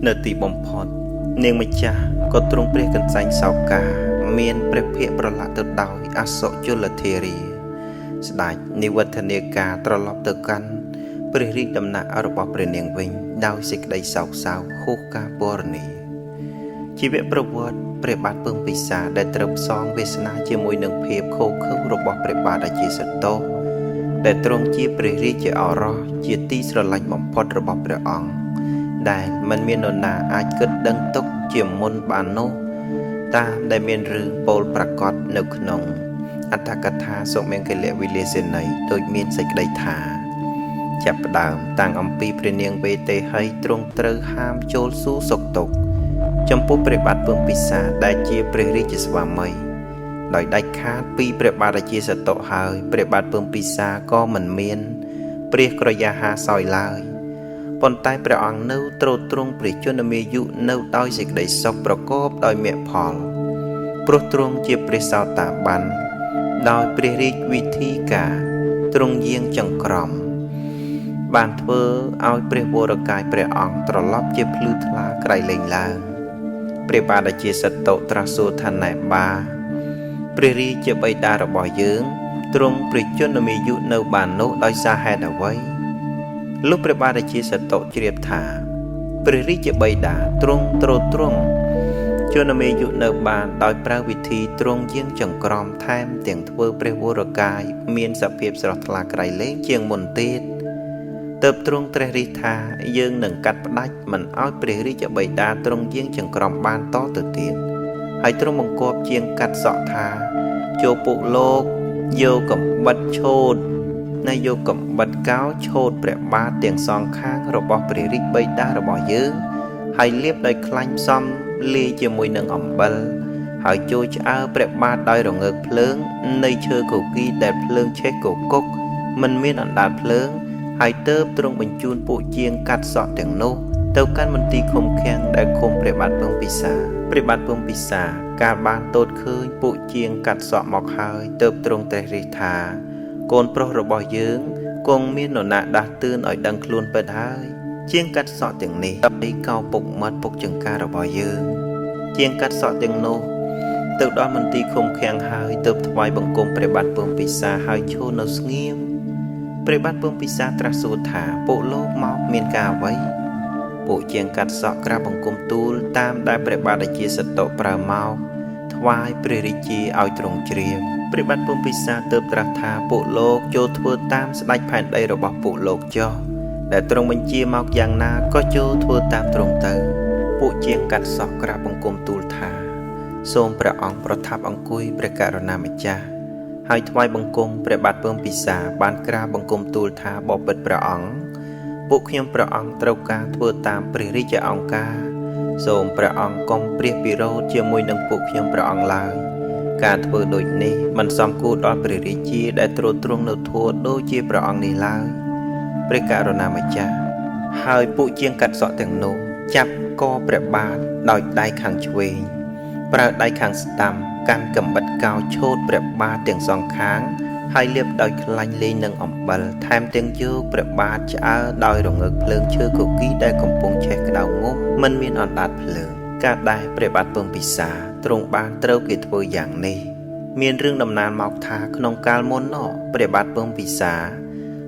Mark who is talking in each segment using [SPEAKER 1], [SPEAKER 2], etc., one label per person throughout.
[SPEAKER 1] នៅទីបំផុត នាងម្ចាស់ក៏ទ្រង់ព្រះកន្សែងសោកា មានព្រះភ័ក្ត្រប្រឡាក់ទៅដោយអសុជលធារា ស្ដេចនិវត្តនាការត្រឡប់ទៅកាន់ព្រះរាជដំណាក់របស់ព្រះនាងវិញ ដោយសេចក្តីសោកសៅហួសការពរនាជីវប្រវត្តិព្រះបាទពឹងពិសាដែលត្រូវផ្សងវាសនាជាមួយនឹងភាពឃោឃៅរបស់ព្រះបាទអាជាសតោដែលទ្រង់ជាព្រះរាជាឱរសជាទីស្រឡាញ់បំផុតរបស់ព្រះអង្គដែលមិនមាននរណាអាចគិតដឹងទុកជាមុនបាននោះតាមដែលមានរឿងពោលប្រកាសនៅក្នុងអត្ថកថាសុមង្គលវិលាសេនីយ៍ដូចមានសេចក្តីថាចាប់ផ្ដើមតាំងអំពីព្រះនាងវេទេហីទ្រង់ត្រូវហាមចូលស៊ូសុខទុក្ខចំពោះព្រះបាទពឹងពិសាដែលជាព្រះរាជស្វាមីដោយដាច់ខាតពីព្រះបាទរាជាសតុហើយព្រះបាទពឹងពិសាក៏មិនមានព្រះក្រយាហាសោយឡើយប៉ុន្តែព្រះអង្គនៅទ្រទ្រង់ព្រះជន្មាយុនៅដោយសេចក្តីសុខប្រកបដោយមគ្គផលព្រោះទ្រង់ជាព្រះសោតាបានដោយព្រះរាជវិធីការទ្រង់យាងចង្ក្រមបានធ្វើឲ្យព្រះវរកាយព្រះអង្គត្រឡប់ជាភ្លឺថ្លាក្រៃលែងឡើងព្រះបាទរាជាសតុត្រាស់សួរថាណែបាព្រះរាជាបិតារបស់យើងទ្រង់ព្រះជន្មាយុនៅបាននោះដោយសារហេតុអ្វីលុះព្រះបាទរាជាសតុជ្រាបថាព្រះរាជាបិតាទ្រង់ទ្រទ្រង់ជន្មាយុនៅបានដោយប្រើវិធីទ្រង់យាងចង្ក្រមថែមទាំងធ្វើព្រះវរកាយមានសភាពស្រស់ថ្លាក្រៃលែងជាងមុនទៀតទើបទ្រង់ត្រេះរិះថាយើងនឹងកាត់ផ្ដាច់មិនឲ្យព្រះរាជបិតាទ្រង់យាងចង្ក្រមបានតទៅទៀតហើយទ្រង់បង្គាប់ជាងកាត់សក់ថាចូលពួកលោកយកកំបិតឆូតនៃយកកំបិតកោឆូតព្រះបាទទាំងសងខាងរបស់ព្រះរាជបិតារបស់យើងហើយលាបដោយខ្លាញ់ផ្សំលាយជាមួយនឹងអំបិលហើយចូលឆ្អើរព្រះបាទដោយរងើកភ្លើងនៃឈើគគីដែលភ្លើងឆេះកគុកមិនមានអណ្ដាតភ្លើងហើយទើបទ្រង់បញ្ជូនពួកជាងកាត់សក់ទាំងនោះទៅកាន់មន្ទីរឃុំឃាំងដែលឃុំព្រះបាទពឹងពិសាព្រះបាទពឹងពិសាកាលបានទតឃើញពួកជាងកាត់សក់មកហើយទើបទ្រង់ត្រេះរិះថាកូនប្រុសរបស់យើងគង់មាននរណាដាស់តឿនឲ្យដឹងខ្លួនពិតហើយជាងកាត់សក់ទាំងនេះដើម្បីកោពុកមាត់ពុកចង្ការរបស់យើងជាងកាត់សក់ទាំងនោះទៅដល់មន្ទីរឃុំឃាំងហើយទើបថ្វាយបង្គំព្រះបាទពឹងពិសាហើយឈរនៅស្ងៀមព្រះបាទពឹងពិសាត្រាស់សួរថាពួកលោកមកមានការអ្វីពួកជាងកាត់សក់ក្រាបបង្គំទូលតាមដែលព្រះបាទរាជាសតុប្រើមកថ្វាយព្រះរាជាឲ្យទ្រង់ជ្រាបព្រះបាទពឹងពិសាទើបត្រាស់ថាពួកលោកចូលធ្វើតាមស្ដេចផែនដីរបស់ពួកលោកចុះដែលទ្រង់បញ្ជាមកយ៉ាងណាក៏ចូលធ្វើតាមទ្រង់ទៅពួកជាងកាត់សក់ក្រាបបង្គំទូលថាសូមព្រះអង្គប្រថាប់អង្គុយព្រះករុណាម្ចាស់ហើយថ្វាយបង្គំព្រះបាទពឹងពិសាបានក្រាបបង្គំទូលថាបបិទ្ធព្រះអង្គពួកខ្ញុំព្រះអង្គត្រូវការធ្វើតាមព្រះរាជអង្គការសូមព្រះអង្គកុំព្រះពិរោធជាមួយនឹងពួកខ្ញុំព្រះអង្គឡើយការធ្វើដូចនេះមិនសមគួរដល់ព្រះរាជាដែលទ្រទ្រង់នៅធម៌ដូចជាព្រះអង្គនេះឡើយព្រះករុណាម្ចាស់ហើយពួកជាងកាត់សក់ទាំងនោះចាប់កព្រះបាទដោយដៃខាងឆ្វេងប្រើដៃខាងស្ដាំកាន់កំបិតកោឆូតព្រះបាទទាំងសងខាងហើយលាបដោយខ្លាញ់លេងនឹងអំបិលថែមទាំងយកព្រះបាទឆ្អើរដោយរងើកភ្លើងឈើគគីដែលកំពុងឆេះក្តៅងំមិនមានអណ្ដាតភ្លើងការដែលព្រះបាទពឹងពិសាទ្រង់បានត្រូវគេធ្វើយ៉ាងនេះមានរឿងដំណាលមកថាក្នុងកាលមុននោះព្រះបាទពឹងពិសា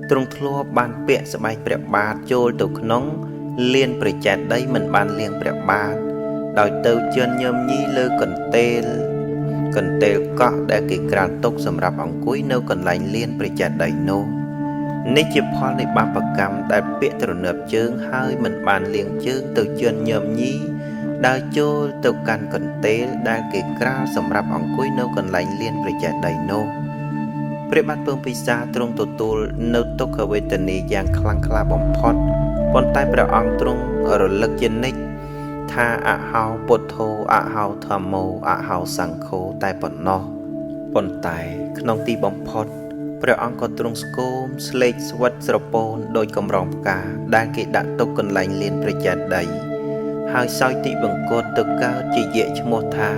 [SPEAKER 1] ទ្រង់ធ្លាប់បានពាក់ស្បែកព្រះបាទចូលទៅក្នុងលានព្រះចេតិយមិនបានលាងព្រះបាទដោយទៅជន់ញឹមញីលើកន្ទេលកក់ដែលគេក្រាលទុកសម្រាប់អង្គុយនៅកន្លែងលានព្រះចេតិយនោះនេះជាផលនៃបាបកម្មដែលពាក់ទ្រនើបជើងហើយមិនបានលាងជើងទៅជន់ញឹមញីដើរចូលទៅកាន់កន្ទេលដែលគេក្រាលសម្រាប់អង្គុយនៅកន្លែងលានព្រះចេតិយនោះព្រះបាទពឹងពិសាទ្រង់ទទួលនៅទុក្ខវេទនាយ៉ាងខ្លាំងក្លាបំផុតប៉ុន្តែព្រះអង្គទ្រង់រលឹកជានិច្ចថាអហោពុទ្ធោអហោធម្មោអហោសង្ឃោតែប៉ុណ្ណោះប៉ុន្តែក្នុងទីបំផុតព្រះអង្គក៏ទ្រង់ស្គមស្លេកស្វិតស្រពោនដោយកម្រងផ្កាដែលគេដាក់ទុកកន្លែងលានព្រះចេតិយហើយសោយទីបង្គត់ទៅកើតជាយៈឈ្មោះថា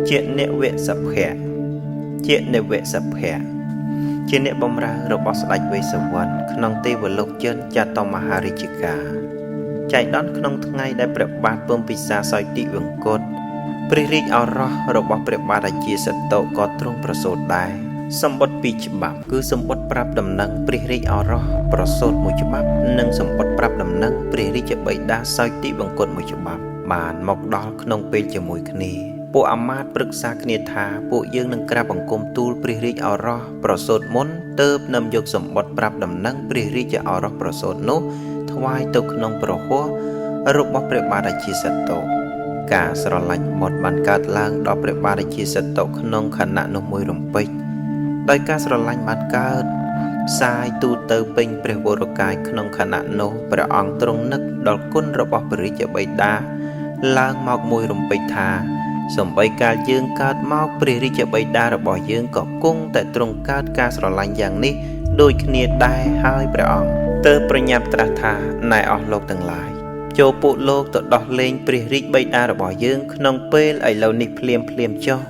[SPEAKER 1] ជានិវសភៈជានិវសភៈជាអ្នកបម្រើរបស់ស្ដេចវេស្សវន្តក្នុងទេវលោកចិនចតុមហារាជការ ចៃដន្យក្នុងថ្ងៃដែលព្រះបាទពំពិសាសោយទិវង្គតព្រះរាជឱរសរបស់ព្រះបាទរាជាសតុក៏ទ្រង់ប្រសូតដែរសម្បត្តិពីរច្បាប់គឺសម្បត្តិប្រាប់ដំណឹងព្រះរាជឱរសប្រសូតមួយច្បាប់និងសម្បត្តិប្រាប់ដំណឹងព្រះរាជបិតាសោយទិវង្គតមួយច្បាប់បានមកដល់ក្នុងពេលជាមួយគ្នាពួកអាមាត្យប្រឹក្សាគ្នាថាពួកយើងនឹងក្រាបបង្គំទូលព្រះរាជឱរសប្រសូតមុនទើបនាំយកសម្បត្តិប្រាប់ដំណឹងព្រះរាជឱរសប្រសូតនោះថ្វាយទៅក្នុងប្រហោះរបស់ព្រះបាទរាជាសតុការស្រឡាញ់បុត្របានកើតឡើងដល់ព្រះបាទរាជាសតុក្នុងខណៈនោះមួយរំពេចដោយការស្រឡាញ់បានកើតផ្សាយទូទៅពេញព្រះវរកាយក្នុងខណៈនោះព្រះអង្គទ្រង់នឹកដល់គុណរបស់ព្រះរាជបិតាឡើងមកមួយរំពេចថាសំបីកាលយើងកើតមកព្រះរាជបិតារបស់យើងក៏គង់តែទ្រង់កើតការស្រឡាញ់យ៉ាងនេះដូចគ្នាដែរហើយព្រះអង្គទើបប្រញាប់ត្រាស់ថាណែអស់លោកទាំងឡាយចូលពួកលោកទៅដោះលែងព្រះរាជបិតារបស់យើងក្នុងពេលឥឡូវនេះភ្លាមភ្លាមចុះ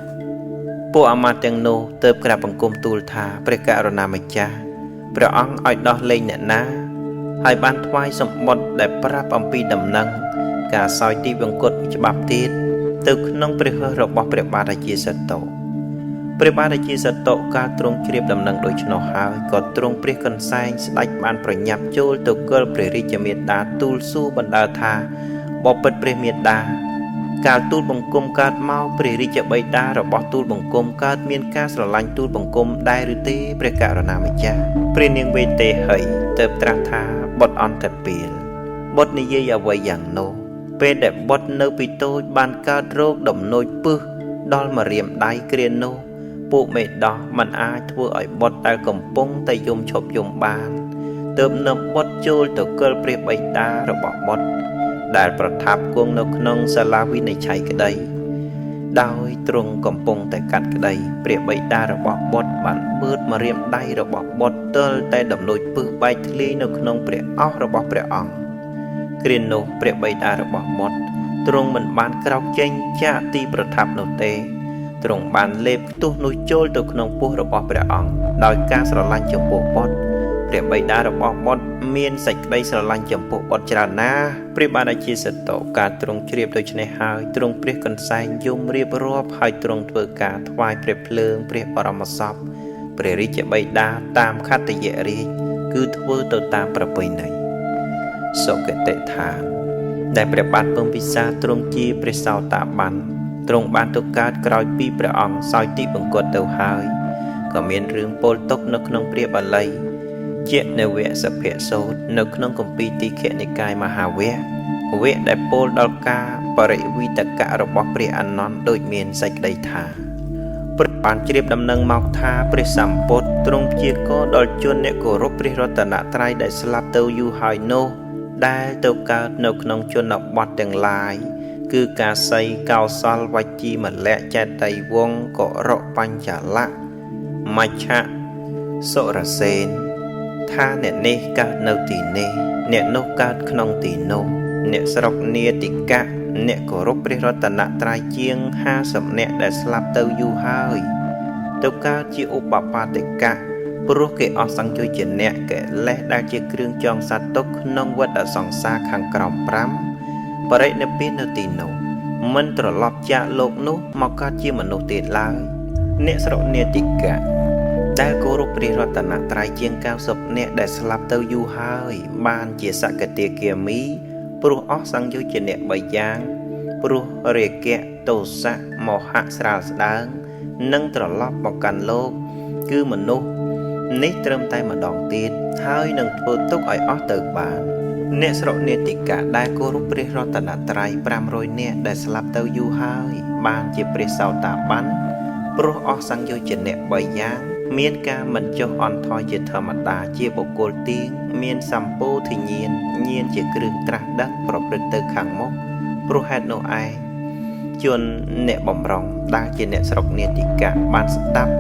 [SPEAKER 1] ពួកអាមាត្យទាំងនោះទើបក្រាបបង្គំទូលថាព្រះករុណាម្ចាស់ព្រះអង្គឲ្យដោះលែងអ្នកណាហើយបានថ្វាយសម្បត្តិដែលប្រាប់អំពីដំណឹងការសោយទិវង្គតច្បាប់ទៀតទៅក្នុងព្រះហស្ថរបស់ព្រះបាទរាជាសតុព្រះបាទរាជាសតុកាលទ្រង់ជ្រាបដំណឹងដូច្នោះហើយក៏ទ្រង់ព្រះកន្សែងស្ដេចបានប្រញាប់ចូលទៅកិលព្រះរាជមាតាទូលសួរបណ្ដើថាបពិតព្រះមាតាកាលទូលបង្គំកើតមកព្រះរាជបិតារបស់ទូលបង្គំកើតមានការស្រឡាញ់ទូលបង្គំដែរឬទេព្រះករុណាម្ចាស់ព្រះនាងវេទេហីទើបត្រាស់ថាបុត្រអន្តពាលបុត្រនិយាយអ្វីយ៉ាងនោះពេលដែលបុត្រនៅពីតូចបានកើតរោគដំណូចពឹសដល់ម្រាមដៃគ្រានោះពួកមេដោះមិនអាចធ្វើឲ្យបុត្រដែលកំពុងតែយំឈប់យំបានទើបនាំបុត្រចូលទៅកិលព្រះបិតារបស់បុត្រដែលប្រថាប់គង់នៅក្នុងសាលាវិនិច្ឆ័យក្តីដោយទ្រង់កំពុងតែកាត់ក្តីព្រះបិតារបស់បុត្របានបឺតម្រាមដៃរបស់បុត្រទល់តែដំណូចពឹសបែកធ្លាយនៅក្នុងព្រះឱស្ឋរបស់ព្រះអង្គគ្រានោះព្រះបិតារបស់បុត្រទ្រង់មិនបានក្រោកចេញចាកទីប្រថាប់នោះទេទ្រង់បានលេបខ្ទុះនោះចូលទៅក្នុងពោះរបស់ព្រះអង្គដោយការស្រឡាញ់ចំពោះបុត្រព្រះបិតារបស់បុត្រមានសេចក្តីស្រឡាញ់ចំពោះបុត្រច្រើនណាស់ព្រះបាទរាជាសតុការទ្រង់ជ្រាបដូច្នេះហើយទ្រង់ព្រះកន្សែងយំរៀបរាប់ហើយទ្រង់ធ្វើការថ្វាយព្រះភ្លើងព្រះបរមសពព្រះរាជបិតាតាមខត្តយរាជគឺធ្វើទៅតាមប្រពៃណីសុគតិដ្ឋានដែលព្រះបាទពំពិសាទ្រង់ជាព្រះសោតាបានទ្រង់បានទៅកើតក្រោយពីព្រះអង្គសោយទិវង្គតទៅហើយក៏មានរឿងពោលទុកនៅក្នុងព្រះបាលីជានវសភៈសូត្រនៅក្នុងគម្ពីរទីខនិកាយមហាវគ្គវគ្គដែលពោលដល់ការបរិវិតកៈរបស់ព្រះអានន្ទដូចមានសេចក្តីថាព្រះបានជ្រាបដំណឹងមកថាព្រះសម្ពុទ្ធទ្រង់ព្យាករដល់ជនអ្នកគោរពព្រះរតនត្រ័យដែលស្លាប់ទៅយូរហើយនោះដែលទៅកើតនៅក្នុងជនបទទាំងឡាយគឺកាសីកោសលវជីមលៈចេតីវង្សកុរបញ្ចលៈមច្ឆសុរសេនថាអ្នកនេះកើតនៅទីនេះអ្នកនោះកើតក្នុងទីនោះអ្នកស្រុកនាតិកៈអ្នកគោរពព្រះរតនត្រ័យជាង50នាក់ដែលស្លាប់ទៅយូរហើយទៅកើតជាឧបបាទិកៈព្រោះគេអស់សង្យោជាអ្នកកិលេសដែលជាគ្រឿងចងសត្វទុកក្នុងវដ្តសង្សារខាងក្រោម5បរិនិព្វាននៅទីនោះមិនត្រឡប់ចាកលោកនោះមកកើតជាមនុស្សទៀតឡើយអ្នកស្រុកនាតិកៈដែលគោរពព្រះរតនត្រ័យជាង90នាក់ដែលស្លាប់ទៅយូរហើយបានជាសកតិគាមីព្រោះអស់សង្យោជាអ្នក3យ៉ាងព្រោះរាគៈទោសៈមោហៈស្រាលស្ដើងនិងត្រឡប់មកកាន់លោកគឺមនុស្សនេះត្រឹមតែម្ដងទៀតហើយនឹងធ្វើទុកឲ្យអស់ទៅបានអ្នកស្រុកនាតិកៈដែលគោរពព្រះរតនត្រ័យ500នាក់ដែលស្លាប់ទៅយូរហើយបានជាព្រះសោតាបានព្រោះអស់សង្យោជាអ្នក3យ៉ាងមានការមិនចុះអន់ថយជាធម្មតាជាបុគ្គលទៀងមានសម្ពោធិញ្ញាណញាណជាគ្រឿងត្រាស់ដឹងប្រព្រឹត្តទៅខាងមុខព្រោះហេតុនោះឯងជនអ្នកបំរុងដែលជាអ្នកស្រុកនាតិកៈបានស្ដាប់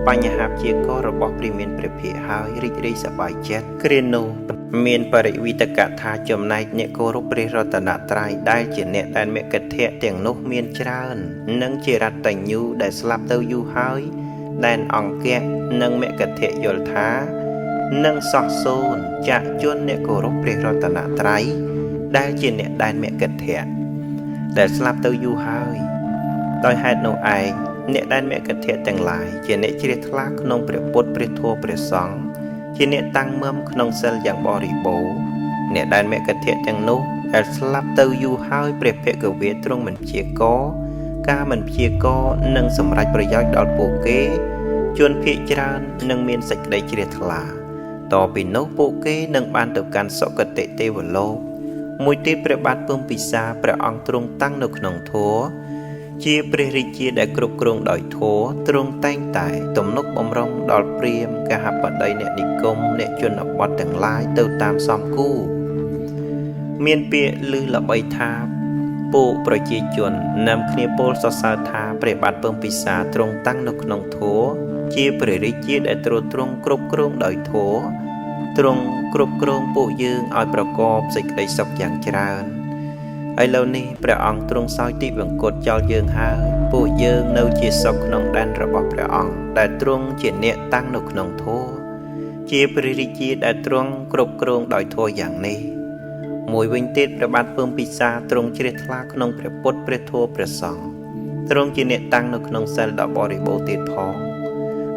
[SPEAKER 1] បញ្ហាព្យាកររបស់ព្រះមានព្រះភិក្ខហើយរីករាយសប្បាយចិត្តគ្រានោះមានបរិវិតកថាចំណែកអ្នកគោរពព្រះរតនត្រ័យដែលជាអ្នកដែលមគ្គធៈទាំងនោះមានច្រើននិងជារតញ្ញូដែលស្លាប់ទៅយូរហើយដែនអង្គៈនិងមគ្គធៈយល់ថានឹងសោះសូន្យចាកជនអ្នកគោរពព្រះរតនត្រ័យ ដែលជាអ្នកដែនមគធៈដែលស្លាប់ទៅយូរហើយដោយហេតុនោះឯងអ្នកដែនមគធៈទាំងឡាយជាអ្នកជ្រះថ្លាក្នុងព្រះពុទ្ធព្រះធម៌ព្រះសង្ឃជាអ្នកតាំងមឹមក្នុងសិលយ៉ាងបរិបូរណ៍អ្នកដែនមគធៈទាំងនោះដែលស្លាប់ទៅយូរហើយព្រះភគវីទ្រង់មិនព្យាករការមិនព្យាករនឹងសម្រេចប្រយោជន៍ដល់ពួកគេជនភាគច្រើននឹងមានសេចក្តីជ្រះថ្លាតពីនោះពួកគេនឹងបានទៅកាន់សុគតិទេវលោកមួយទៀតព្រះបាទពំពិសាព្រះអង្គទ្រង់តាំងនៅក្នុងធម៌ជាព្រះរាជាដែលគ្រប់គ្រងដោយធម៌ទ្រង់តែងតែទំនុកបំរុងដល់ព្រាហ្មណ៍កហបតីអ្នកនិគមអ្នកជនបទទាំងឡាយទៅតាមសមគួរមានពាក្យឮល្បីថាពួកប្រជាជននាំគ្នាពោលសរសើរថាព្រះបាទពំពិសាទ្រង់តាំងនៅក្នុងធម៌ជាព្រះរាជាដែលទ្រទ្រង់គ្រប់គ្រងដោយធម៌ទ្រង់គ្រប់គ្រងពួកយើងឲ្យប្រកបសេចក្តីសុខយ៉ាងច្រើនឥឡូវនេះព្រះអង្គទ្រង់សោយទិវង្គតចោលយើងហើយពួកយើងនៅជាសុខក្នុងដែនរបស់ព្រះអង្គដែលទ្រង់ជាអ្នកតាំងនៅក្នុងធម៌ជាព្រះរាជាដែលទ្រង់គ្រប់គ្រងដោយធម៌យ៉ាងនេះមួយវិញទៀតព្រះបាទពំពិសាទ្រង់ជ្រះថ្លាក្នុងព្រះពុទ្ធព្រះធម៌ព្រះសង្ឃទ្រង់ជាអ្នកតាំងនៅក្នុងសិលដ៏បរិបូរណ៍ទៀតផង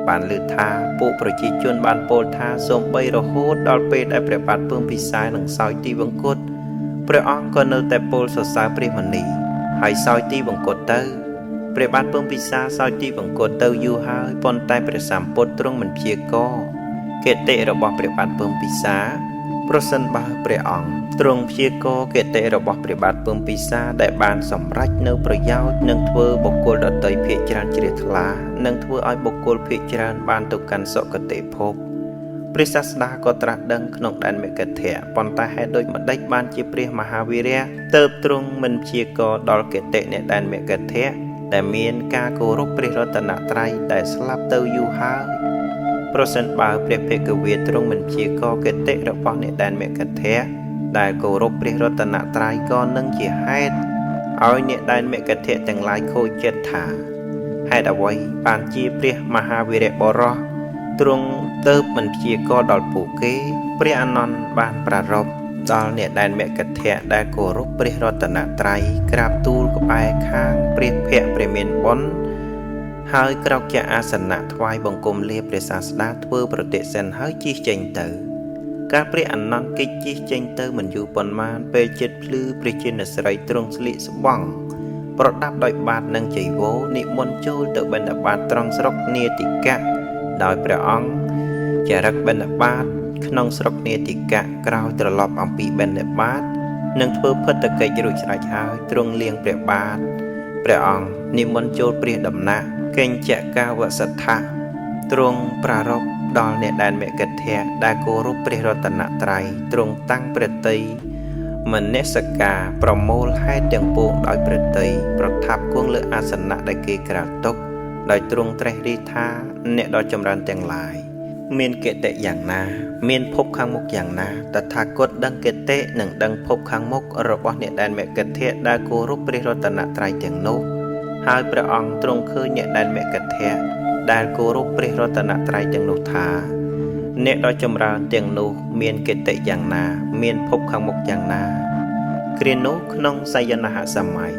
[SPEAKER 1] បានលើថាពួកប្រជាជនបានពោលថាសូម្បីរហូតដល់ពេលដែលព្រះបាទពំពិសានឹងសោយទិវង្គតព្រះអង្គក៏នៅតែពោលសរសើរព្រះមុនីហើយសោយទិវង្គតទៅព្រះបាទពំពិសាសោយទិវង្គតទៅយូរហើយប៉ុន្តែព្រះសម្ពុទ្ធទ្រង់មិនព្យាករគតិរបស់ព្រះបាទពំពិសាប្រសិនបើព្រះអង្គទ្រង់ព្យាករគតិរបស់ព្រះបាទពំពិសាដែលបានសម្រេចនៅប្រយោជន៍និងធ្វើបុគ្គលដទៃភាគច្រើនជ្រះថ្លានិងធ្វើឲ្យបុគ្គលភាគច្រើនបានទៅកាន់សុគតិភពព្រះសាស្តាក៏ត្រាស់ដឹងក្នុងដែនមគធៈប៉ុន្តែហេតុដូចម្ដេចបានជាព្រះមហាវីរៈទើបទ្រង់មិនព្យាករដល់គតិអ្នកដែនមគធៈដែលមានការគោរពព្រះរតនត្រ័យដែលស្លាប់ទៅយូរហើយប្រសិនបើព្រះភគវីទ្រង់មិនព្យាករគតិរបស់អ្នកដែនមគធៈដែលគោរពព្រះរតនត្រ័យក៏នឹងជាហេតុឲ្យអ្នកដែនមគធៈទាំងឡាយខូចចិត្តថាហេតុអ្វីបានជាព្រះមហាវីរៈបុរសទ្រង់ទៅមិនព្យាករដល់ពួកគេព្រះអានន្ទបានប្រារព្ធដល់អ្នកដែនមគធៈដែលគោរពព្រះរតនត្រ័យក្រាបទូលក្បែរខាងព្រះភ័ក្ត្រព្រះមានបុណ្យហើយក្រោកជាអាសនៈថ្វាយបង្គំលាព្រះសាស្តាធ្វើប្រតិសិនហើយជិះចេញទៅកាលព្រះអានន្ទគេចជិះចេញទៅមិនយូរប៉ុន្មានពេលចិត្តភ្លឺព្រះជានស្រីទ្រង់ស្លៀកស្បង់ប្រដាប់ដោយបាតនិងចីវរនិមន្តចូលទៅបិណ្ឌបាតត្រង់ស្រុកនាតិកៈដោយព្រះអង្គចារឹកបិណ្ឌបាតក្នុងស្រុកនាតិកៈក្រោយត្រឡប់អំពីបិណ្ឌបាតនិងធ្វើភត្ដកិច្ចរួចស្រេចហើយទ្រង់លៀងព្រះបាទព្រះអង្គនិមន្តចូលព្រះដំណាក់កិញ្ចកាវសដ្ឋៈទ្រង់ប្រារព្ធដល់អ្នកដែនមគធៈដែលគោរពព្រះរតនត្រ័យទ្រង់តាំងព្រះទ័យមនសិការប្រមូលហេតុទាំងពួងដោយព្រះទ័យប្រថាប់គង់លើអាសនៈដែលគេក្រាលទុកដោយទ្រង់ត្រេះរិះថាអ្នកដ៏ចម្រើនទាំងឡាយមានគតិយ៉ាងណាមានភពខាងមុខយ៉ាងណាតថាគតដឹងគតិនិងដឹងភពខាងមុខរបស់អ្នកដែនមគធៈដែលគោរពព្រះរតនត្រ័យទាំងនោះហើយព្រះអង្គទ្រង់ឃើញអ្នកដែនមគធៈដែលគោរពព្រះរតនត្រ័យទាំងនោះថាអ្នកដ៏ចម្រើនទាំងនោះមានគតិយ៉ាងណាមានភពខាងមុខយ៉ាងណាគ្រានោះក្នុងសយនហសម័យ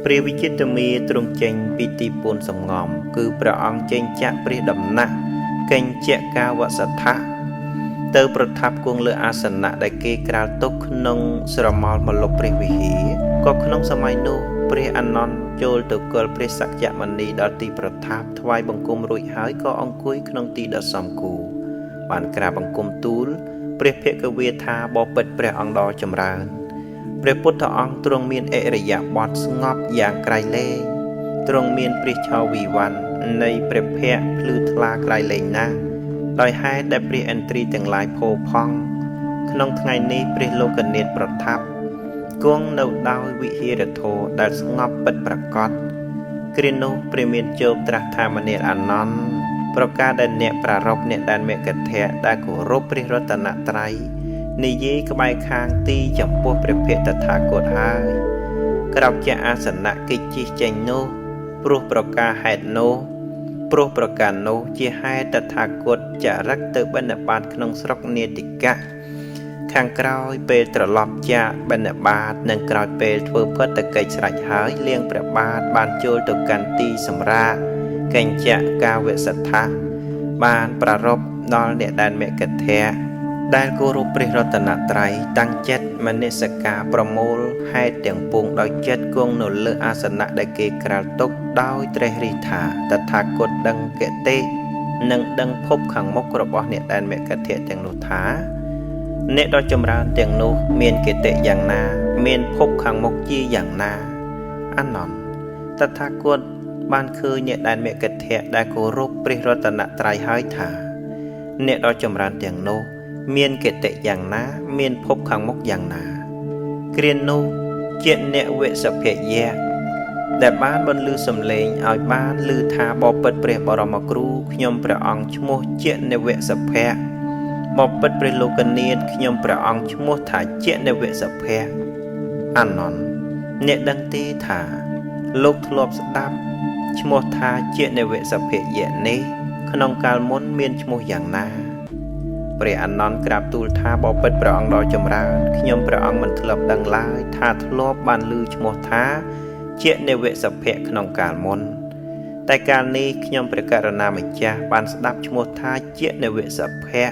[SPEAKER 1] ព្រះវិចិត្រមាទ្រង់ចេញពីទីពួនសំងំគឺព្រះអង្គចេញចាក់ព្រះដំណាក់កិញ្ចកាវសដ្ឋៈទៅប្រថាប់គង់លើអាសនៈដែលគេក្រាលទុកក្នុងស្រមោលមលុបព្រះវិហារក៏ក្នុងសម័យនោះព្រះអានន្ទចូលទៅគល់ព្រះសក្យមនីដល់ទីប្រថាប់ថ្វាយបង្គំរួចហើយក៏អង្គុយក្នុងទីដ៏សមគួរបានក្រាបបង្គំទូលព្រះភគវីថាបពិតព្រះអង្គដ៏ចម្រើនព្រះពុទ្ធអង្គទ្រង់មានឥរិយាបថស្ងប់យ៉ាងក្រៃលែងទ្រង់មានព្រះឆោវិវ័ននៃព្រះភ័ក្ត្រភ្លឺថ្លាក្រៃលែងណាស់ដោយហេតុដែលព្រះឥន្ទ្រីទាំងឡាយផូរផង់ក្នុងថ្ងៃនេះព្រះលោកនាថប្រថាប់គង់នៅដោយវិហារធម៌ដែលស្ងប់ពិតប្រាកដគ្រានោះព្រះមានជោគត្រាស់ថាមនាលអានន្ទប្រការដែលអ្នកប្រារព្ធអ្នកដែនមគធៈដែលគោរពព្រះរតនត្រ័យនិយាយក្បែរខាងទីចំពោះព្រះភ័ក្ត្រតថាគតហើយក្រោកជាអាសនៈកិច្ចជិះចេញនោះព្រោះប្រការហេតុនោះព្រោះប្រការនោះជាហេតុតថាគតចារឹកទៅបិណ្ឌបាតក្នុងស្រុកនាតិកៈ ខាងក្រោយពេលត្រឡប់ចាកបិណ្ឌបាតនិងក្រោយពេលធ្វើភត្ដកិច្ចស្រេចហើយលៀងព្រះបាទបានចូលទៅកាន់ទីសម្រាកកញ្ចកាវសដ្ឋៈបានប្រារព្ធដល់អ្នកដែនមគធៈដែលគោរពព្រះរតនត្រ័យតាំងចិត្តមនសិការប្រមូលហេតុទាំងពួងដោយចិត្តគង់នៅលើអាសនៈដែលគេក្រាលទុកដោយត្រេះរិះថាតថាគតដឹងគតិនិងដឹងភពខាងមុខរបស់អ្នកដែនមគធៈទាំងនោះថាអ្នកដ៏ចម្រើនទាំងនោះមានគតិយ៉ាងណាមានភពខាងមុខជាយ៉ាងណាអានន្ទតថាគតបានឃើញអ្នកដែនមគធៈដែលគោរពព្រះរតនត្រ័យហើយថាអ្នកដ៏ចម្រើនទាំងនោះមានគតិយ៉ាងណាមានភពខាងមុខយ៉ាងណាគ្រានោះជាអ្នកវសភយៈដែលបានបន្លឺសំឡេងឲ្យបានឮថាបពិតព្រះបរមគ្រូខ្ញុំព្រះអង្គឈ្មោះជាអ្នកវសភៈបពិតព្រះលោកនាថខ្ញុំព្រះអង្គឈ្មោះថាជាអ្នកវសភៈអានន្ទអ្នកដឹងទេថាលោកធ្លាប់ស្ដាប់ឈ្មោះថាជាអ្នកវសភយៈនេះក្នុងកាលមុនមានឈ្មោះយ៉ាងណាព្រះអានន្ទក្រាបទូលថាបពិតព្រះអង្គដ៏ចម្រើនខ្ញុំព្រះអង្គមិនធ្លាប់ដឹងឡើយថាធ្លាប់បានឮឈ្មោះថាជានិវសភៈក្នុងកាលមុនតែកាលនេះខ្ញុំព្រះករុណាម្ចាស់បានស្ដាប់ឈ្មោះថាជានិវសភៈ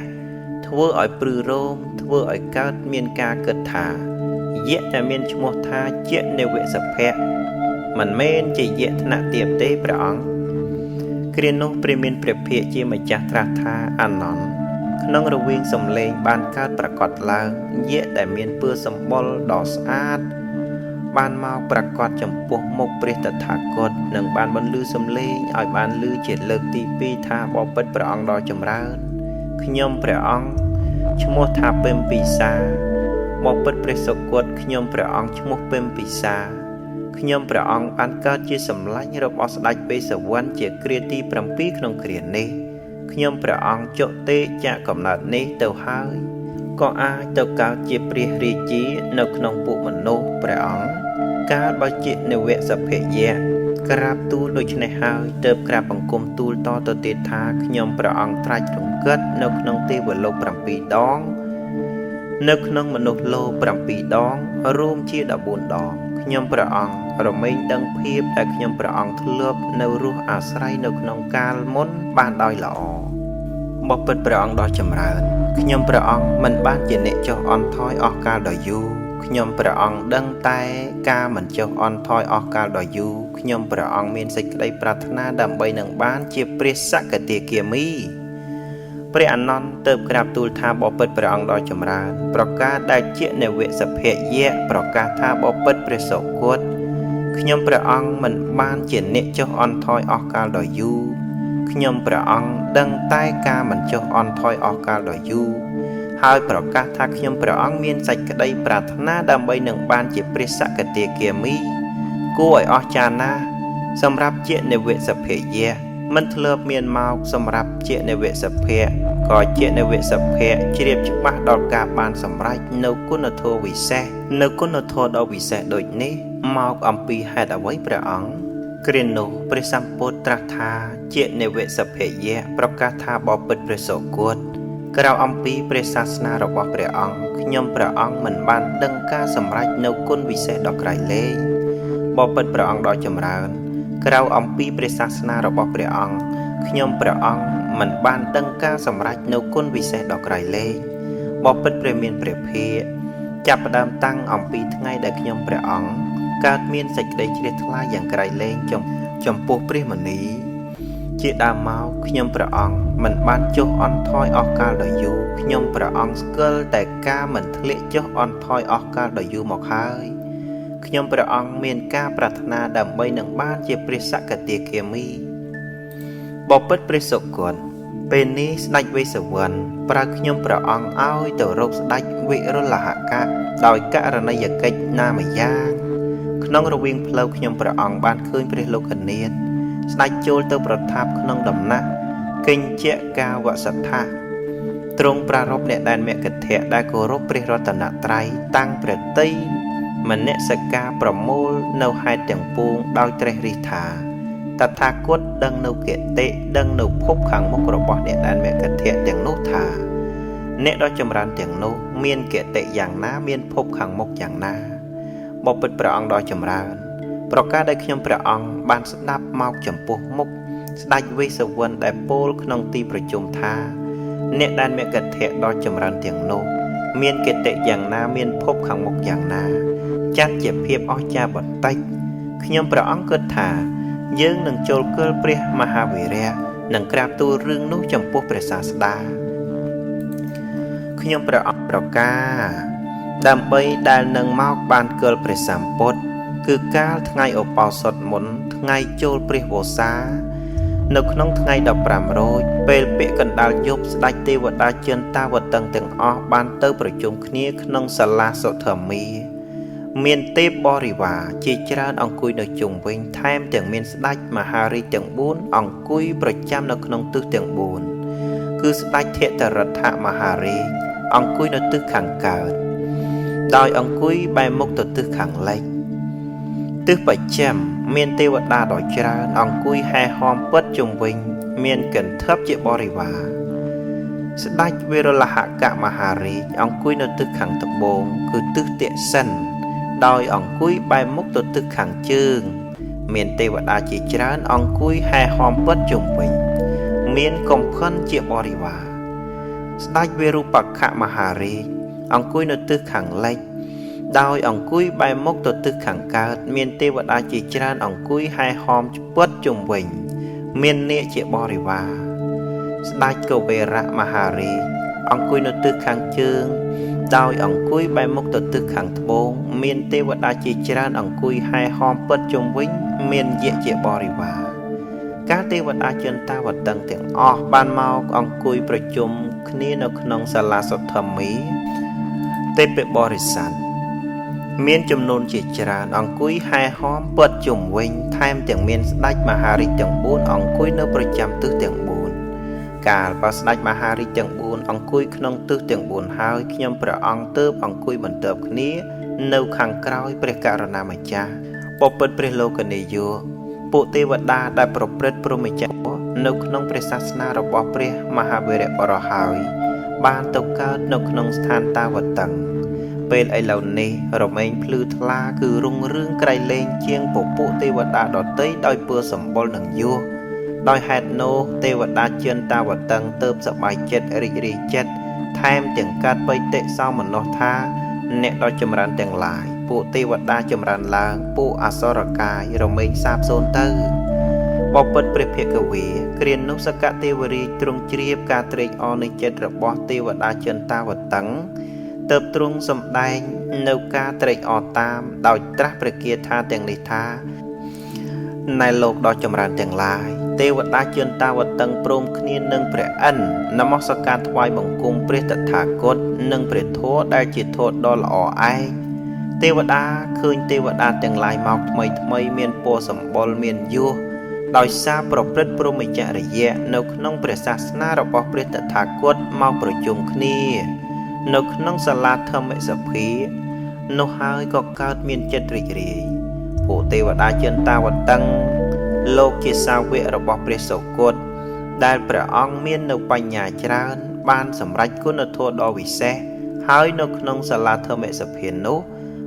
[SPEAKER 1] ធ្វើឲ្យព្រឺរោមធ្វើឲ្យកើតមានការគិតថាយៈដែលមានឈ្មោះថាជានិវសភៈមិនមែនជាយៈថ្នាក់ទាបទេព្រះអង្គគ្រានោះព្រះមានព្រះភិក្ខជាម្ចាស់ត្រាស់ថាអានន្ទក្នុងរវាងសំឡេងបានកើតប្រកបឡើងយៈដែលមានពើសម្បុរដ៏ស្អាតបានមកប្រកបចំពោះមុខព្រះតថាគតនិងបានបន្លឺសំឡេងឲ្យបានឮជាលើកទី2ថាបពិតព្រះអង្គដ៏ចម្រើនខ្ញុំព្រះអង្គឈ្មោះថាពិមពិសាបពិតព្រះសុគតខ្ញុំព្រះអង្គឈ្មោះពិមពិសាខ្ញុំព្រះអង្គបានកើតជាសម្លាញ់របស់ស្ដេចវេស្សវន្តជាគ្រាទី7ក្នុងគ្រានេះខ្ញុំព្រះអង្គចុតិចាកកំណើតនេះទៅហើយក៏អាចទៅកើតជាព្រះរាជានៅក្នុងពួកមនុស្សព្រះអង្គកាលបើជានិវសភយៈក្រាបទូលដូច្នេះហើយទើបក្រាបបង្គំទូលតទៅទៀតថាខ្ញុំព្រះអង្គត្រាច់រង្គិតនៅក្នុងទេវលោក7ដងនៅក្នុងមនុស្សលោក7ដងរួមជា14ដងខ្ញុំព្រះអង្គរមែងដឹងភាពដែលខ្ញុំព្រះអង្គធ្លាប់នៅរស់អាស្រ័យនៅក្នុងកាលមុនបានដោយល្អបពិតព្រះអង្គដ៏ចម្រើនខ្ញុំព្រះអង្គមិនបានជាអ្នកចុះអន់ថយអស់កាលដ៏យូរខ្ញុំព្រះអង្គដឹងតែការមិនចុះអន់ថយអស់កាលដ៏យូរខ្ញុំព្រះអង្គមានសេចក្តីប្រាថ្នាដើម្បីនឹងបានជាព្រះសកទាគាមីព្រះអានន្ទទើបក្រាបទូលថាបពិតព្រះអង្គដ៏ចម្រើនប្រកាសដែលជានិវសភយៈប្រកាសថាបពិតព្រះសុគតខ្ញុំព្រះអង្គមិនបានជាអ្នកចុះអន់ថយអស់កាលដ៏យូរខ្ញុំព្រះអង្គដឹងតែការមិនចុះអន់ថយអស់កាលដ៏យូរហើយប្រកាសថាខ្ញុំព្រះអង្គមានសេចក្តីប្រាថ្នាដើម្បីនឹងបានជាព្រះសកទាគាមីគួរឲ្យអស្ចារ្យណាស់សម្រាប់ជានិវសភយៈមិនធ្លាប់មានមកសម្រាប់ជានិវសភៈក៏ជានិវសភៈជ្រាបច្បាស់ដល់ការបានសម្រេចនៅគុណធម៌វិសេសនៅគុណធម៌ដ៏វិសេសដូចនេះមកអំពីហេតុអ្វីព្រះអង្គគ្រានោះព្រះសម្ពុទ្ធត្រាស់ថាជានិវសភយៈប្រកាសថាបពិតព្រះសុគតក្រៅអំពីព្រះសាសនារបស់ព្រះអង្គខ្ញុំព្រះអង្គមិនបានដឹងការសម្រេចនៅគុណវិសេសដ៏ក្រៃលែងបពិតព្រះអង្គដ៏ចម្រើនក្រៅអំពីព្រះសាសនារបស់ព្រះអង្គខ្ញុំព្រះអង្គមិនបានដឹងការសម្រេចនៅគុណវិសេសដ៏ក្រៃលែងបពិតព្រះមានព្រះភិក្ខចាប់ផ្ដើមតាំងអំពីថ្ងៃដែលខ្ញុំព្រះអង្គកើតមានសេចក្តីជ្រះថ្លាយ៉ាងក្រៃលែងចំពោះព្រះមុនីជាដើមមកខ្ញុំព្រះអង្គមិនបានចុះអន់ថយអស់កាលដ៏យូរខ្ញុំព្រះអង្គស្គាល់តែការមិនធ្លាក់ចុះអន់ថយអស់កាលដ៏យូរមកហើយខ្ញុំព្រះអង្គមានការប្រាថ្នាដើម្បីនឹងបានជាព្រះសកទាគាមីបពិតព្រះសុគតពេលនេះស្ដេចវេស្សវន្តប្រើខ្ញុំព្រះអង្គឲ្យទៅរកស្ដេចវិរុលហកៈដោយករណីយកិច្ចណាម្យ៉ាងក្នុងរវាងផ្លូវខ្ញុំព្រះអង្គបានឃើញព្រះលោកនាថស្ដេចចូលទៅប្រថាប់ក្នុងដំណាក់កញ្ចកាវសដ្ឋៈទ្រង់ប្រារព្ធអ្នកដែនមគធៈដែលគោរពព្រះរតនត្រ័យតាំងព្រះទ័យមនសិការប្រមូលនៅហេតុទាំងពួងដោយត្រេះរិះថាតថាគតដឹងនៅគតិដឹងនៅភពខាងមុខរបស់អ្នកដែនមគធៈទាំងនោះថា អ្នកដ៏ចម្រើនទាំងនោះមានគតិយ៉ាងណាមានភពខាងមុខយ៉ាងណាបពិតព្រះអង្គដ៏ចម្រើនប្រការដែលខ្ញុំព្រះអង្គបានស្ដាប់មកចំពោះមុខស្ដេចវេស្សវន្តដែលពោលក្នុងទីប្រជុំថាអ្នកដែលមគធៈដ៏ចម្រើនទាំងនោះមានគតិយ៉ាងណាមានភពខាងមុខយ៉ាងណាចាត់ជាភាពអស្ចារ្យបន្តិចខ្ញុំព្រះអង្គគិតថាយើងនឹងចូលកិលព្រះមហាវីរៈនិងក្រាបទូលរឿងនោះចំពោះព្រះសាស្តាខ្ញុំព្រះអង្គប្រការដើម្បីដែលនឹងមកបានកិលព្រះសម្ពុទ្ធគឺកាលថ្ងៃឧបោសថមុនថ្ងៃចូលព្រះវស្សានៅក្នុងថ្ងៃ15រោចពេលពាក្យកណ្ដាលយប់ស្ដេចទេវតាជឿនតាវតឹងទាំងអស់បានទៅប្រជុំគ្នាក្នុងសាលាសុធម្មាមានទេពបរិវារជាច្រើនអង្គុយនៅជុំវិញថែមទាំងមានស្ដេចមហារាជទាំង4អង្គុយប្រចាំនៅក្នុងទិសទាំង4គឺស្ដេចធិតរដ្ឋមហារាជអង្គុយនៅទិសខាងកើតដោយអង្គុយបែរមុខទៅទិសខាងលិចទិសបច្ចិមមានទេវតាដ៏ច្រើនអង្គុយហែហោមពិតជុំវិញមានកន្ធឹបជាបរិវារស្ដេចវិរលហកមហារាជអង្គុយនៅទិសខាងត្បូងគឺទិសទក្សិណដោយអង្គុយបែរមុខទៅទិសខាងជើងមានទេវតាជាច្រើនអង្គុយហែហោមពិតជុំវិញមានកំភិនជាបរិវារស្ដេចវិរូបក្ខមហារាជអង្គុយនៅទិសខាងលិចដោយអង្គុយបែរមុខទៅទិសខាងកើតមានទេវតាជាច្រើនអង្គុយហែហោមពិតជុំវិញមាននាគជាបរិវារស្ដេចកវេរៈមហារាជអង្គុយនៅទិសខាងជើងដោយអង្គុយបែរមុខទៅទិសខាងត្បូងមានទេវតាជាច្រើនអង្គុយហែហោមពិតជុំវិញមានយក្សជាបរិវារកាលទេវតាជន្តាវតឹងទាំងអស់បានមកអង្គុយប្រជុំគ្នានៅក្នុងសាលាសុធម្មាទេពបរិស័ទមានចំនួនជាច្រើនអង្គុយហែហោមពិតជុំវិញថែមទាំងមានស្ដេចមហារាជទាំង4អង្គុយនៅប្រចាំទិសទាំង4កាលបើស្ដេចមហារាជទាំង4អង្គុយក្នុងទិសទាំង4ហើយខ្ញុំព្រះអង្គទើបអង្គុយបន្ទាប់គ្នានៅខាងក្រោយព្រះករុណាម្ចាស់បពិតព្រះលោកនាយកពួកទេវតាដែលប្រព្រឹត្តព្រហ្មចរិយនៅក្នុងព្រះសាសនារបស់ព្រះមហាវីរៈបរោះហើយបានទៅកើតនៅក្នុងស្ថានតាវតឹងពេលឥឡូវនេះរមែងភ្លឺថ្លាគឺរុងរឿងក្រៃលែងជាងពពួកទេវតាដទៃដោយពើសម្បុរនឹងយោះដោយហេតុនោះទេវតាជឿនតាវតឹងទៅសប្បាយចិត្តរីករាយចិត្តថែមទាំងកាត់បិតិសោមនស្សថាអ្នកដ៏ចម្រើនទាំងឡាយពួកទេវតាចម្រើនឡើងពួកអសុរកាយរមែងសាបសូន្យទៅបពិតព្រះភិក្ខវេគ្រានោះសកទេវរាជទ្រង់ជ្រាបការត្រេកអរនៃចិត្តរបស់ទេវតាជន្តាវតឹងទើបទ្រង់សម្ដែងនៅការត្រេកអរតាមដោយត្រាស់ព្រះគាថាទាំងនេះថាណែលោកដ៏ចម្រើនទាំងឡាយទេវតាជន្តាវតឹងព្រមគ្នានឹងព្រះឥន្ទនមស្ការថ្វាយបង្គំព្រះតថាគតនិងព្រះធម៌ដែលជាធម៌ដ៏ល្អឯកទេវតាឃើញទេវតាទាំងឡាយមកថ្មីថ្មីមានពណ៌សម្បុរមានយោះដោយសារប្រព្រឹត្តព្រហ្មចរិយៈនៅក្នុងព្រះសាសនារបស់ព្រះតថាគតមកប្រជុំគ្នានៅក្នុងសាលាធម្មសភានោះហើយក៏កើតមានចិត្តរីករាយពួកទេវតាជន្តាវតឹងលោកជាសាវករបស់ព្រះសុគតដែលព្រះអង្គមាននៅបញ្ញាច្រើនបានសម្រេចគុណធម៌ដ៏វិសេសហើយនៅក្នុងសាលាធម្មសភានោះ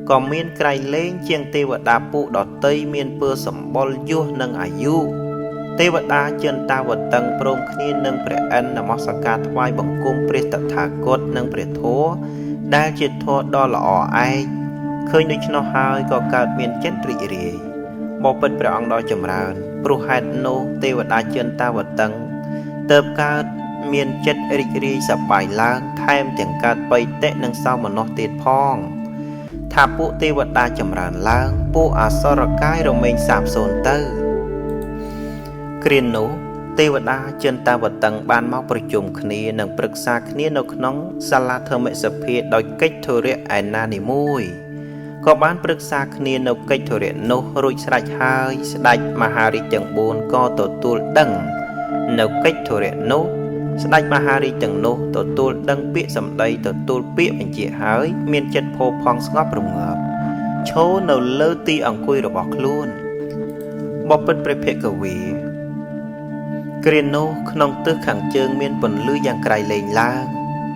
[SPEAKER 1] ក៏មានក្រៃលែងជាងទេវតាពួកដទៃមានពើសម្បុរយោះនិងអាយុទេវតាជន្តាវតឹងព្រមគ្នានឹងព្រះឥន្ទនមស្ការថ្វាយបង្គំព្រះតថាគតនិងព្រះធម៌ដែលជាធម៌ដ៏ល្អឯកឃើញដូច្នោះហើយក៏កើតមានចិត្តរីករាយបពិតព្រះអង្គដ៏ចម្រើនព្រោះហេតុនោះទេវតាជន្តាវតឹងទើបកើតមានចិត្តរីករាយសប្បាយឡើងថែមទាំងកើតបិតិនិងសោមនស្សទៀតផងថាពួកទេវតាចម្រើនឡើងពួកអសុរកាយរមែងសាបសូន្យទៅគ្រានោះទេវតាជន្តាវតឹងបានមកប្រជុំគ្នានិងប្រឹក្សាគ្នានៅក្នុងសាលាធម្មសភាដោយកិច្ចធុរៈឯណានីមួយក៏បានប្រឹក្សាគ្នានៅកិច្ចធុរៈនោះរួចស្រេចហើយស្ដេចមហារាជទាំង4ក៏ទទួលដឹងនៅកិច្ចធុរៈនោះស្ដេចមហារាជទាំងនោះទទួលដឹងពាក្យសម្ដីទទួលពាក្យបញ្ជាហើយមានចិត្តផូរផង់ស្ងប់រងាប់ឈរនៅលើទីអង្គុយរបស់ខ្លួនបពិតព្រះភិក្ខវេគ្រានោះក្នុងទិសខាងជើងមានពន្លឺយ៉ាងក្រៃលែងឡើង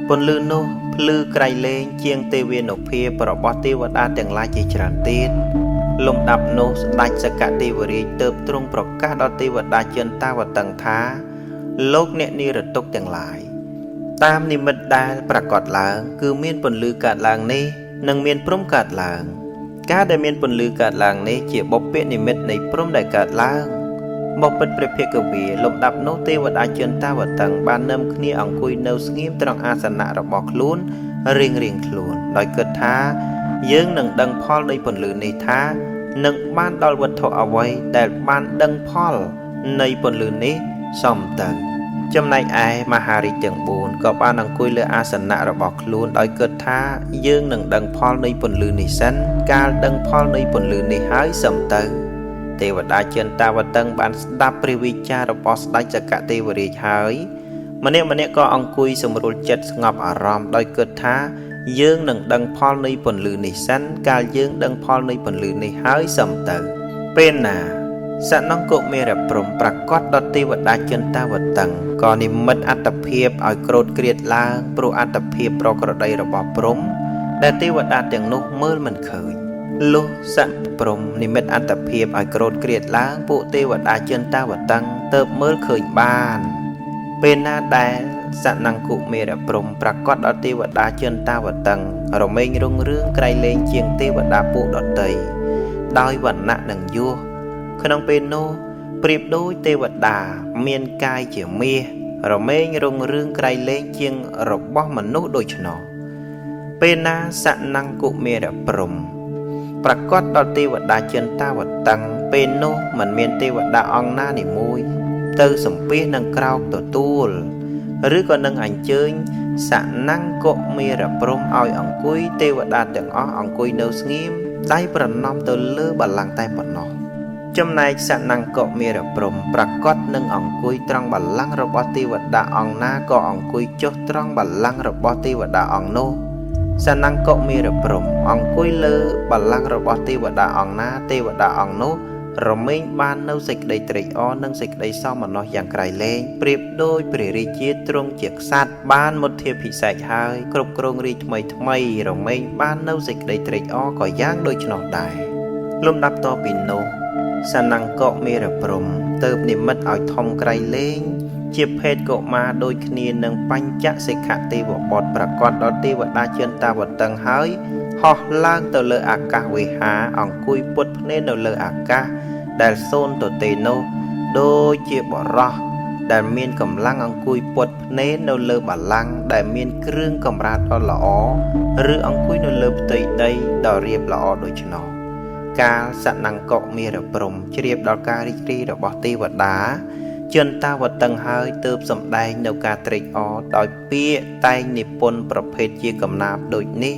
[SPEAKER 1] ពន្លឺនោះភ្លឺក្រៃលែងជាងទេវានុភាពរបស់ទេវតាទាំងឡាយជាច្រើនទៀតលំដាប់នោះស្ដេចសកទេវរាជទើបទ្រង់ប្រកាសដល់ទេវតាជន្តាវតឹងថាលោកអ្នកនិរទុក្ខទាំងឡាយតាមនិមិត្តដែលប្រកាសឡើងគឺមានពន្លឺកើតឡើងនេះនិងមានព្រំកើតឡើងការដែលមានពន្លឺកើតឡើងនេះជាបុព្វនិមិត្តនៃព្រំដែលកើតឡើងបពិតព្រះភិក្ខវេលំដាប់នោះទេវតាជន្តាវតឹងបាននឹមគ្នាអង្គុយនៅស្ងៀមត្រង់អាសនៈរបស់ខ្លួនរៀងៗខ្លួនដោយគិតថាយើងនឹងដឹងផលនៃពន្លឺនេះថានឹងបានដល់វត្ថុអ្វីដែលបានដឹងផលនៃពន្លឺនេះសំទៅចំណែកឯមហារាជទាំង4ក៏បានអង្គុយលើអាសនៈរបស់ខ្លួនដោយគិតថាយើងនឹងដឹងផលនៃពន្លឺនេះសិនកាលដឹងផលនៃពន្លឺនេះហើយសំទៅទេវតាជន្តាវតឹងបានស្ដាប់ព្រះវិចាររបស់ស្ដេចសកទេវរាជហើយម្នាក់ៗក៏អង្គុយសម្រួលចិត្តស្ងប់អារម្មណ៍ដោយគិតថាយើងនឹងដឹងផលនៃពន្លឺនេះសិនកាលយើងដឹងផលនៃពន្លឺនេះហើយសំទៅពេលណាសនង្គមេរព្រំប្រកាសដល់ទេវតាជន្តាវតឹងក៏និមិត្តអត្តភាពឲ្យក្រោធក្រៀតឡើងព្រោះអត្តភាពប្រក្រតីរបស់ព្រំដែលទេវតាទាំងនោះមើលមិនឃើញលុះសៈព្រំនិមិត្តអត្តភាពឲ្យក្រោធក្រៀតឡើងពួកទេវតាជន្តាវតឹងទៅមើលឃើញបានពេលណាដែលសនង្គមេរព្រំប្រកាសដល់ទេវតាជន្តាវតឹងរមែងរុងរឿងក្រៃលែងជាងទេវតាពួកដទៃដោយវណ្ណៈនិងយោះក្នុងពេលនោះប្រៀបដូចទេវតាមានកាយជាមាសរមែងរុងរឿងក្រៃលែងជាងរបស់មនុស្សដូច្នោះពេលណាសនង្គមេរព្រំប្រកាសដល់ទេវតាជន្តាវតឹងពេលនោះមិនមានទេវតាអង្គណានីមួយទៅសំពាសនឹងក្រោកទទួលឬក៏នឹងអញ្ជើញសនង្គមេរព្រំឲ្យអង្គុយទេវតាទាំងអស់អង្គុយនៅស្ងៀមដៃប្រណម្យទៅលើបល្ល័ង្កតែប៉ុណ្ណោះចំណែកសនង្គមេរព្រំប្រកាសនឹងអង្គុយត្រង់បល្ល័ង្ករបស់ទេវតាអង្គណាក៏អង្គុយចុះត្រង់បល្ល័ង្ករបស់ទេវតាអង្គនោះសនង្គមេរព្រំអង្គុយលើបល្ល័ង្ករបស់ទេវតាអង្គណាទេវតាអង្គនោះរមែងបាននៅសេចក្តីត្រេកអរនិងសេចក្តីសោមនស្សយ៉ាងក្រៃលែងប្រៀបដូចព្រះរាជាទ្រង់ជាក្សត្របានមុទ្ធាភិសេកហើយគ្រប់គ្រងរាជថ្មីៗរមែងបាននៅសេចក្តីត្រេកអរក៏យ៉ាងដូច្នោះដែរលំដាប់តពីនោះសនង្គមេរព្រំទៅនិមិត្តឲ្យធំក្រៃលែងជាភេទកុមារដូចគ្នានឹងបញ្ចសិក្ខទេវបុត្រប្រកាសដល់ទេវតាជន្តាវតឹងហើយហោះឡើងទៅលើអាកាសវិហារអង្គុយពុតភ្នែននៅលើអាកាសដែលសូន្យទទេនោះដូចជាបរោះដែលមានកម្លាំងអង្គុយពុតភ្នែននៅលើបល្ល័ង្កដែលមានគ្រឿងកម្រាលដ៏ល្អឬអង្គុយនៅលើផ្ទៃដីដ៏រាបល្អដូច្នោះកាលសនង្គមេរព្រំជ្រាបដល់ការរីករាយរបស់ទេវតាជន្តាវតឹងហើយទើបសម្ដែងនៅការត្រេកអរដោយពាក្យតែងនិពន្ធប្រភេទជាកំណាព្យដូចនេះ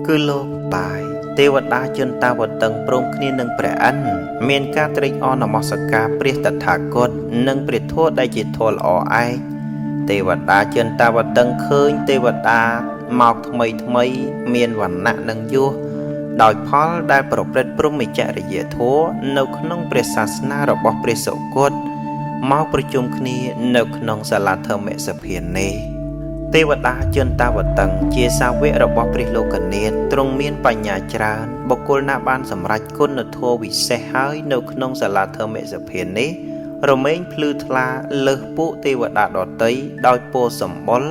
[SPEAKER 1] គឺលោកបាយទេវតាជន្តាវតឹងព្រមគ្នានឹងព្រះឥន្ទមានការត្រេកអរនមស្ការព្រះតថាគតនិងព្រះធម៌ដែលជាធម៌ល្អឯកទេវតាជន្តាវតឹងឃើញទេវតាមកថ្មីៗមានវណ្ណៈនិងយោះដោយផលដែលប្រព្រឹត្តព្រហ្មចរិយធម៌នៅក្នុងព្រះសាសនារបស់ព្រះសុគតមកប្រជុំគ្នានៅក្នុងសាលាធម្មសភានេះទេវតាជន្តាវតឹងជាសាវករបស់ព្រះលោកនាថទ្រង់មានបញ្ញាច្រើនបុគ្គលណាបានសម្រេចគុណធម៌វិសេសហើយនៅក្នុងសាលាធម្មសភានេះរមែងភ្លឺថ្លាលើសពួកទេវតាដទៃដោយពោសម្បុរ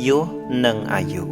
[SPEAKER 1] យោះនិងអាយុ។